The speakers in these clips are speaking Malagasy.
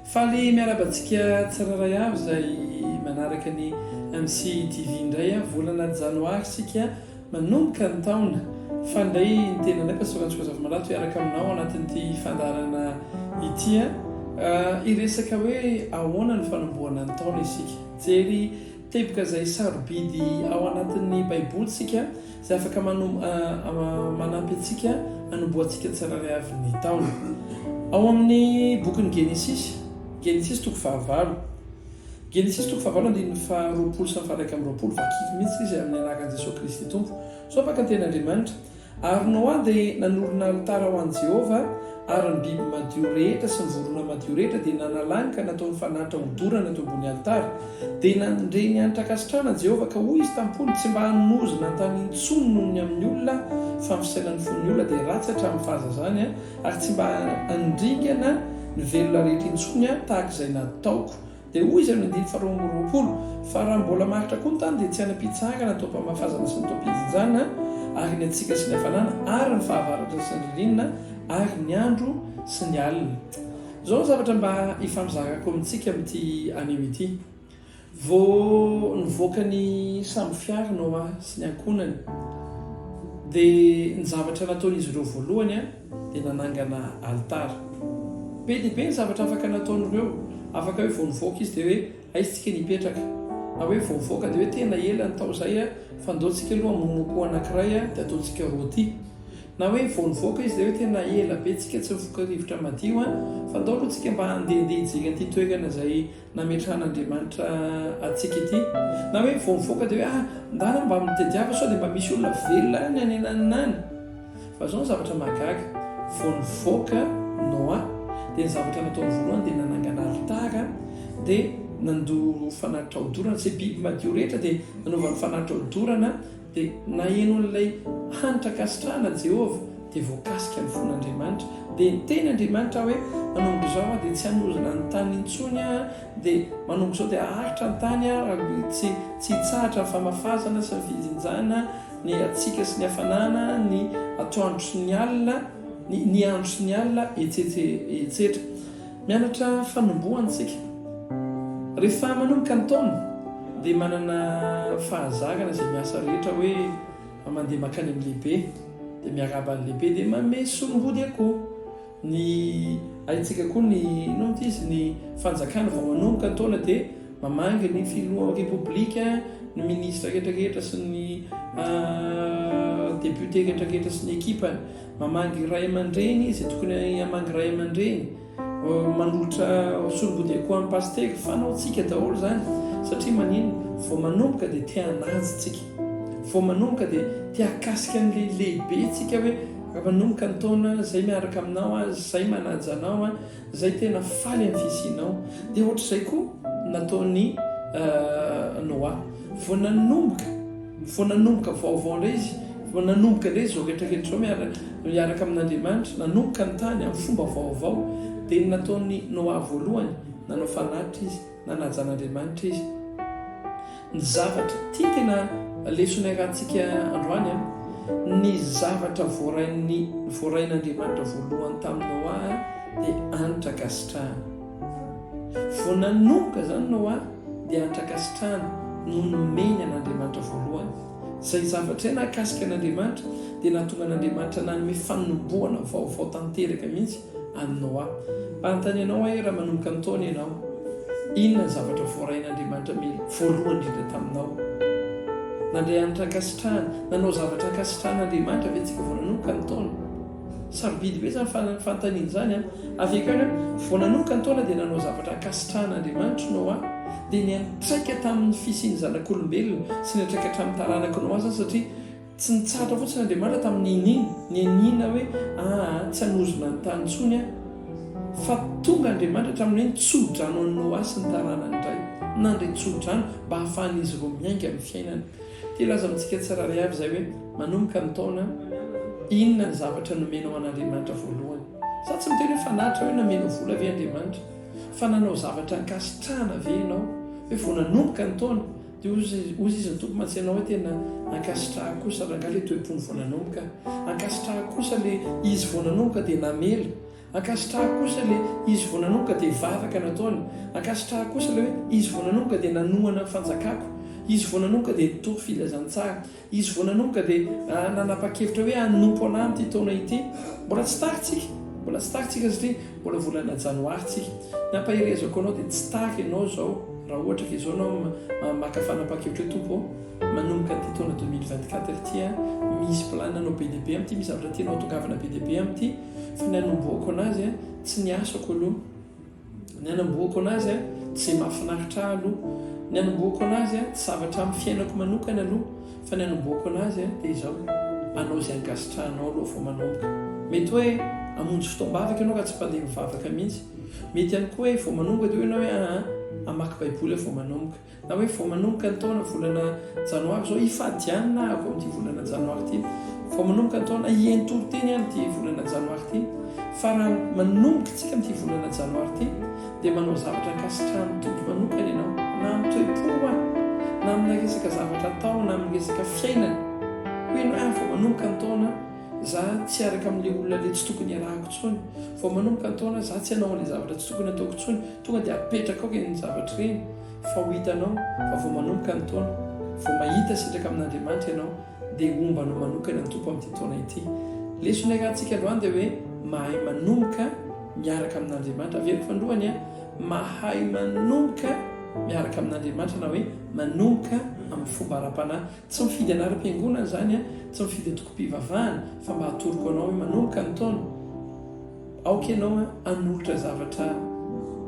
Faly miarahaba antsika tsirairay avy izay manaraka ny MC TV indray a, volana janoary isika manomboka ny taona. Faly indray ny tenanay Pasteur Antso Razafimandrato hiaraka aminao anatin'ity fandaharana ity a. Hiresaka hoe ahoana ny fanombohana ny taona isika. Jery Teboka izay sarobidy ao anatin'ny Baiboly isika, izay afaka manampy antsika hanombohantsika tsirairay avy ny taona. Ao amin'ny bokin'ny Genesisy, Genesisy toko fahavalo, Genesisy toko fahavalo andininy faharoapolo sy ny faha-iraika amby roapolo, vakiko mihitsy izy amin'ny anaran'i Jesoa Kristy Tompo. Izao afaka ny tenin'Andriamanitra. Ary Noa dia nanorina alitara ho an'i Jehovah, ary ny biby madio rehetra sy ny vorona madio rehetra dia nanalany ka nataony fanatitra hodorana teo ambony alitara. Dia nandre ny hanitra-kasitrahana Jehovah, ka hoy Izy tam-pony, Tsy mba hanozona an-tany intsony noho ny amin'ny olona Aho, fa ny fisainan'ny fon'ny olona dia ratsy hatramin'ny fahazazany, ary tsy mba handringana ny velona rehetra intsony Aho, tahaka izay nataoko. Dia hoy izy amin'ny andininy faharoa amby roapolo, Fa raha mbola maharitra koa ny tany, dia tsy hanam-pitsarana ny taom-pamafazana sy ny taom-pijinjana, ary ny hatsiaka sy ny hafanana, ary ny fahavaratra sy ny ririnina, ary ny andro sy ny alina. Izao ny zavatra mba hifampizarako amintsika amin'ity anio ity. Vao nivoaka ny sambo-fiara Noa sy ny ankohonany, dia ny zavatra nataon'izy ireo voalohany, dia nanangana alitara. Be dia be ny zavatra afaka nataon'ireo. Afaka hoe vao nivoaka izy dia hoe aiza tsika ny hipetraka. Na hoe vao nivoaka dia hoe tena ela ny tao izay fa ndao tsika aloha hamono akoho anankiray dia ataontsika rôti. Na hoe vao nivoaka izy dia hoe tena ela be tsika tsy nifoka rivotra madio fa ndao aloha tsika mba handehandeha hijery an'ity toerana izay nametrahan'Andriamanitra antsika ity. Na hoe vao mivoaka dia hoe ah, ndana mba mitediava sao dia mba misy olona velona any any ananona any. Fa izao ny zavatra mahagaga, vao nivoaka Noa, dia ny zavatra nataony voalohany dia nanangana alitara, dia nandoro fanatitra hodorana, izay biby madio rehetra dia nanaovany fanatitra hodorana, Dia naheno an'ilay hanitra ankasitrahana Jehovah, dia voakasika ny fon'Andriamanitra. Dia niteny Andriamanitra hoe, Manomboka izao aho dia tsy hanozona ny tany intsony aho, dia manomboka izao dia haharitra ny tany aho, ary tsy tsy hitsahatra ny famafazana sy ny fijinjana, ny hatsiaka sy ny hafanana, ny atoandro sy ny alina, ny ny andro sy ny alina, etsetra etsetra. Mianatra fanombohana isika. Rehefa manomboka ny taona dia manana fahazarana izay miasa rehetra hoe mandeha mankany amin'ny lehibe dia miarahaba ny lehibe dia manome solom-body akoho. Ny haintsika koa ny inona moa ity izy ny fanjakana vao manomboka ny taona dia mamangy ny filohan'ny repoblika, ny minisitra rehetra rehetra sy ny député rehetra rehetra sy ny ekipany. Mamangy ray aman-dreny izay tokony hamangy ray aman-dreny. Manolotra solom-bodiakoho amin'ny pasitera, fanaontsika daholo izany satria maninona? Vao manomboka dia te hanaja tsika, vao manomboka dia te hahakasika an'ilay lehibe tsika hoe raha manomboka ny taona zay miaraka aminao aho, zay manaja anao aho, zay tena faly amin'ny fisianao. Dia ohatr'izay koa nataon'i Noa, vao nanomboka. Vao nanomboka vaovao indray izy, vao nanomboka indray izao rehetra rehetra izao miara, miaraka amin'Andriamanitra, nanomboka ny tany amin'ny fomba vaovao, dia ny nataon'i Noa voalohany, nanao fanatitra izy, nanaja an'Andriamanitra izy. Ny zavatra, ity no tena lesona iarahantsika androany an, ny zavatra voarain'ny, voarain'Andriamanitra voalohany tamin'i Noa dia hanitra ankasitrahana. Vao nanomboka izany Noa dia antrankasitrahana no nomeny an'Andriamanitra voalohany. Izay zavatra izay nahakasika an'Andriamanitra dia nahatonga an'Andriamanitra nanome fanombohana vaovao tanteraka mihitsy an'i Noa. Mba hanontany anao aho raha manomboka ny taona ianao, inona ny zavatra voarain'Andriamanitra voalohany indrindra taminao? Nandray hanitra ankasitrahana, nanao zavatra ankasitrahan'Andriamanitra ve tsika vao nanomboka ny taona? Sarobidy be izany fanontaniana izany an! Avy eo koa, vao nanomboka ny taona dia nanao zavatra ankasitrahan'Andriamanitra i Noa, dia niantraika tamin'ny fisian'ny zanak'olombelona sy niantraika hatramin'ny taranak'i Noa izany satria tsy nitsahatra fotsiny Andriamanitra tamin'ny niniana, nianiana hoe aa tsy hanozona ny tany intsony aho, fa tonga Andriamanitra hatramin'ny hoe nitso-drano an'i Noa sy ny taranany indray, nandray tso-drano mba hahafahan'izy ireo miainga amin'ny fiainana. Te hilaza amintsika tsirairay avy izay hoe manomboka ny taona, inona ny zavatra nomenao an'Andriamanitra voalohany? Za tsy miteny hoe fanatitra hoe namenao vola ve Andriamanitra, fa nanao zavatra ankasitrahana ve ianao? Hoe vao nanomboka ny taona dia hozy izy ny Tompo mantsy ianao hoe tena ankasitrahako kosa rangahy le toe-pony vao nanomboka, ankasitrahako kosa le izy vao nanomboka dia namela. Ankasitrahako kosa ilay izy vao nanomboka dia vavaka nataony. Ankasitrahako kosa ilay hoe izy vao nanomboka dia nanohana ny fanjakako. Izy vao nanomboka dia nitory filazantsara. Izy vao nanomboka dia nanapa-kevitra hoe hanompo anah amin'ity taona ity. Mbola tsy tara tsika. Mbola tsy tara tsika satria mbola volana janoary tsika. Ny ampaherezako anao dia tsy tara ianao izao raha ohatra ka izao ianao maka fanapahan-kevitra hoe Tompo ô, manomboka an'ity taona 2024 ity aho, misy plan anao be dia be amin'ity, misy zavatra tianao hatongavana be dia be amin'ity, fa ny hanombohako anazy tsy ny asako aloha. Ny hanambohako anazy a, tsy izay mahafinaritra ahy aloha. Ny hanombohako anazy a, tsy zavatra amin'ny fiainako manokana aloha, fa ny hanombohako anazy a, dia izao, hanao izay ankasitrahanao aloha vao manomboka. Mety hoe hamonjy fotoam-bavaka ianao ka tsy mpandeha mivavaka mihitsy. Mety ihany koa hoe vao manomboka dia hoy ianao hoe aa, hamaky Baiboly aho vao manomboka. Na hoe vao manomboka ny taona volana janoary izao, hifady hanina aho amin'ity volana janoary ity. Vao manomboka ny taona, hihaino toriteny aho amin'ity volana janoary ity. Fa raha manomboka isika amin'ity volana janoary ity, dia manao zavatra ankasitrahan'ny Tompo manokana ianao, na amin'ny toe-po hoa, na amina resaka zavatra atao, na amin'ny resaka fiainana. Hoy ianao hoe, ah, vao manomboka ny taona, za tsy hiaraka amin'ilay olona ilay tsy tokony hiarahako intsony. Vao manomboka ny taona, za tsy hanao an'ilay zavatra tsy tokony hataoko intsony. Tonga dia apetraka ao ireny zavatra ireny. Fa ho hitanao fa vao manomboka ny taona, vao mahita sitraka amin'Andriamanitra ianao, dia homba anao manokana ny Tompo amin'ity taona ity. Lesona iarahantsika androany dia hoe mahay manomboka miaraka amin'Andriamanitra. Averiko fanindroany an, mahay manomboka miaraka amin'Andriamanitra na hoe manomboka amin'ny fomba ara-panahy. Tsy mifidy anaram-piangonana izany an, tsy mifidy antokom-pivavahana, fa mba atoroko anao hoe manomboka ny taona, Aoka ianao hanolotra zavatra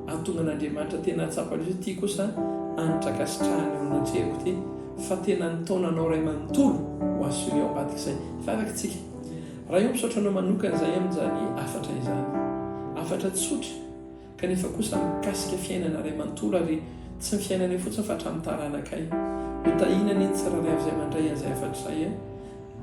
hahatonga an'Andriamanitra tena hahatsapa an'io hoe ity kosa hanitra ankasitrahana eo anatrehako ity, fa tena nitaona anao Ray manontolo ho assuré ao ambadik'izay. Vavaka isika. Ray ô, misaotra Anao manokana izahay amin'izany hafatra izany. Hafatra tsotra, kanefa kosa mikasika fiainana iray manontolo ary tsy ny fiainanay fotsiny fa hatramin'ny taranakay. Ho tahiana anie ny tsirairay avy izay mandray an'izay hafatra izay.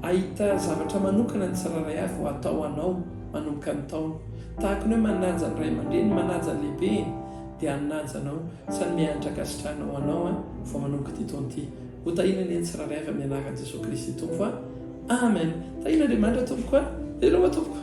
Hahita zavatra manokana ny tsirairay avy ho atao anao manomboka ny taona. Tahaka ny hoe manaja ny ray aman-dreny, manaja ny lehibeny, dia hanaja anao sy hanome hanitra ankasitrahana ho anao an, vao manomboka ity taona ity. Ho tahiana anie ny tsirairay avy amin'ny anaran'i Jesoa Kristy Tompo a. Amen. Tahian'Andriamanitra tompoko a. Veloma tompoko.